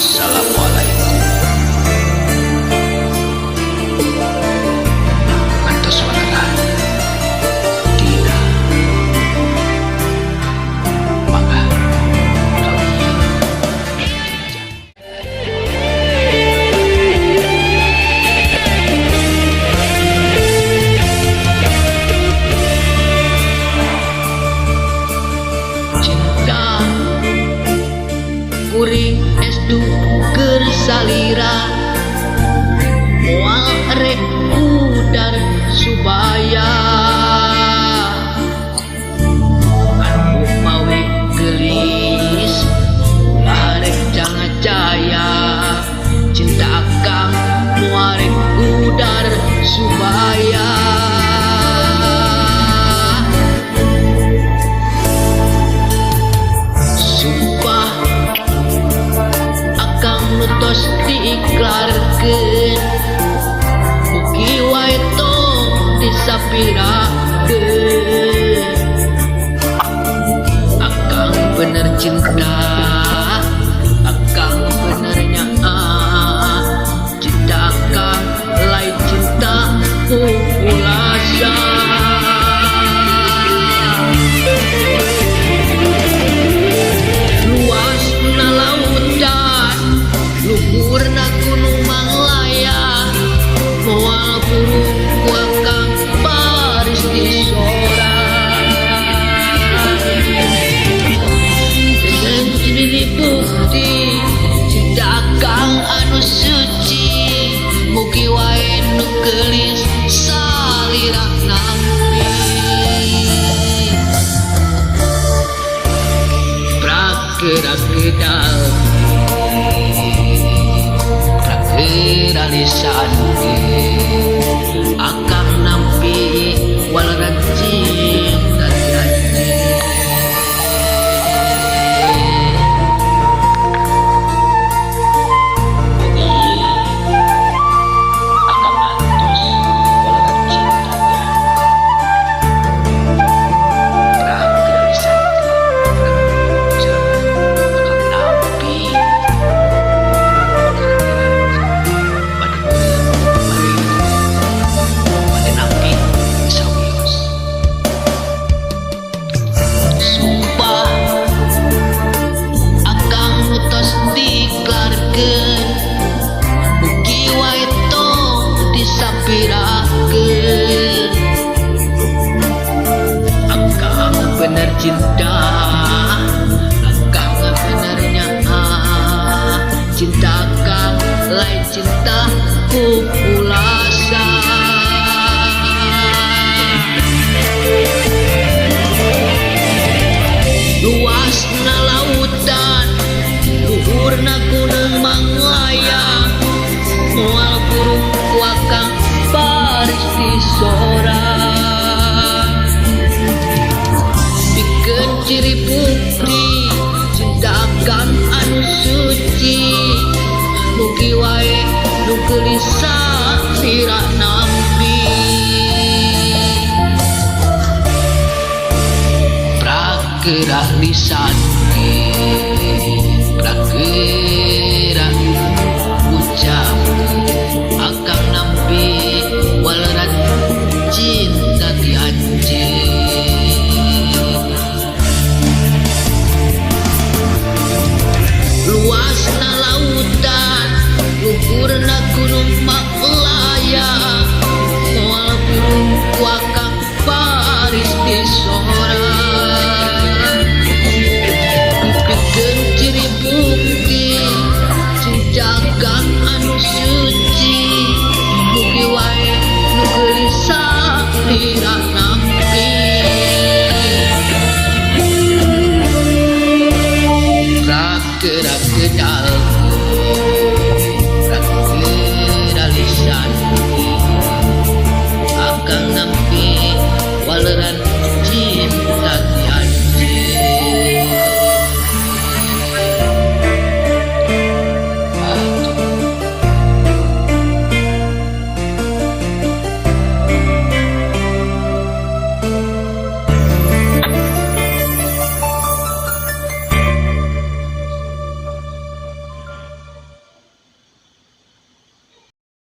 Assalamualaikum. Ngantos waleran. Dina. Mangga. Kami. Cinta kuring estu keur salira, moal rek pudar subaya. Anu mawi geulis larek jaya, cinta akang moal rek pudar subaya. Sumpah akang nu tos diiklarkeun, mugi wae tong disapirakeun. Akang bener cinta, akang bener nyaah, cinta akang lain cinta pupulasa. Luasna lautan, luhurna gunung manglayang, moal purun ku akang baris disorang. Dengan ciri bukti cinta akang anu suci, mugi wae nu geulis salira nampi. Prakera kedal, prakera lisan, akang nampi waleran cinta janji. Akang antos waleran cinta ya. Prakera lisan, akang nampi bade nampi sawios. Sumpah akang nu tos diklarkeun, mugi wae tong disapirakeun. Akang bener cinta, akang bener nyaah, cinta akang lain cinta pupulasa. Luasna lautan, luhurna gunung manglayang, moal purun ku akang baris disorang. Pikeun ciri bukti cinta akang anu suci, mugi wae nu geulis salira nampi. Prakera lisan.